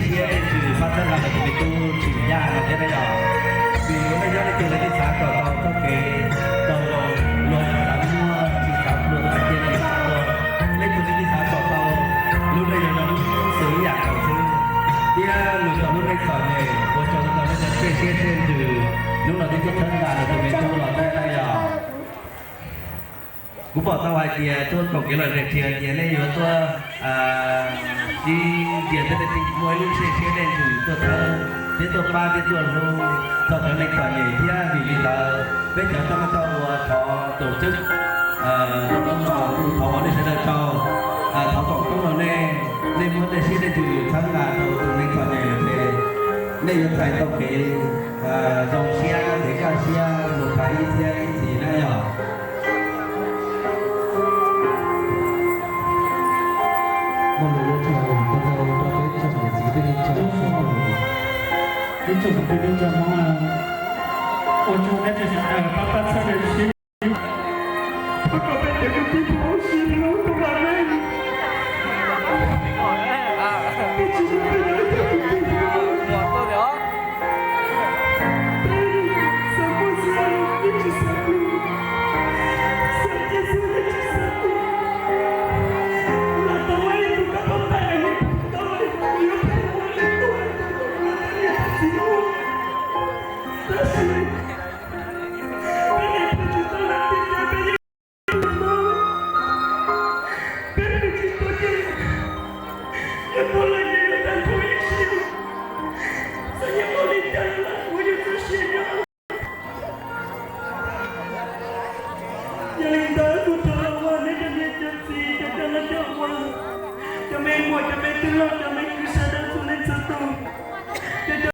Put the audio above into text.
siab leej twg pab txhawb nqa tus me tub Tsim Yaj no thiab na yog. Vim lub neej nyob leej twg los yeej xav kom tau txoj kev tau zoo, luag tsis xav muaj, tsis xav pluag, xav cia tsis xav ua. Leej twg los yeej xav kom tau lub neej zoo zoo xws ib yam nkaus xwb. Thiab lug tau lub neej txom nyem, ua tsaug rau nej cov txhiaj siab txhiaj ntsws hnub no twb tuaj txhawb nqa tus me tub los thiab na yog. Kuv pom tau hais tias tuaj koom kev lom zem tsis hais tias nej yuav tuaj sib ntsia thiab, muaj ib lub txhiaj siab leej twg tuaj txhawb thiab tuaj pab thiab tuaj hlub txog cov neeg txom nyem thiab. Vim li ntawd peb cov coj maj coj ua thov tus tswb, thov ua nej sawv daws tsaug, thov foom koob rau nej, nej muab tej siab leej twg txhawb nqa rau tus neeg txom nyem lawm ces nej yuav txais tau kev zoo siab, kev kaj siab mus txais ib txhiab ib txhis na yog. Muaj lus yuav tsaug ntau ntau rau peb tsoom niam txiv kwv tij neej tsa sawv daws, ib tsoom kwv tij neej tsa Hmoob, ua tsaug nej tseem sawv daws pab pab txhawb nqa siab, pab kom peb cov kwv tij Hmoob sib hlub rau vam meej. Peb tsis zoo peb yog ib tug kwv tij Hmoob, peb xav muaj xwb yeej tsis xav pluag, xav cia xwb yeej tsis xav tua. Lam tau ua ib tug kab mob tais, lam tau ua ib tug yuav peb ua ib tug ua tus ua tus niam tus txiv ua, tab sis peb niam peb txiv tau lam tias peb yeej peb pw tsis tau ces yuav tuag lawm ces yuav tag nrho ib sim, txawm yeej ua li cas los kuv yuav txoj sia nyob. Yog li ntawd kuv thov los ua nej cov niam cov txiv, cov coj los coj ua, cov me muam cov me tub loj,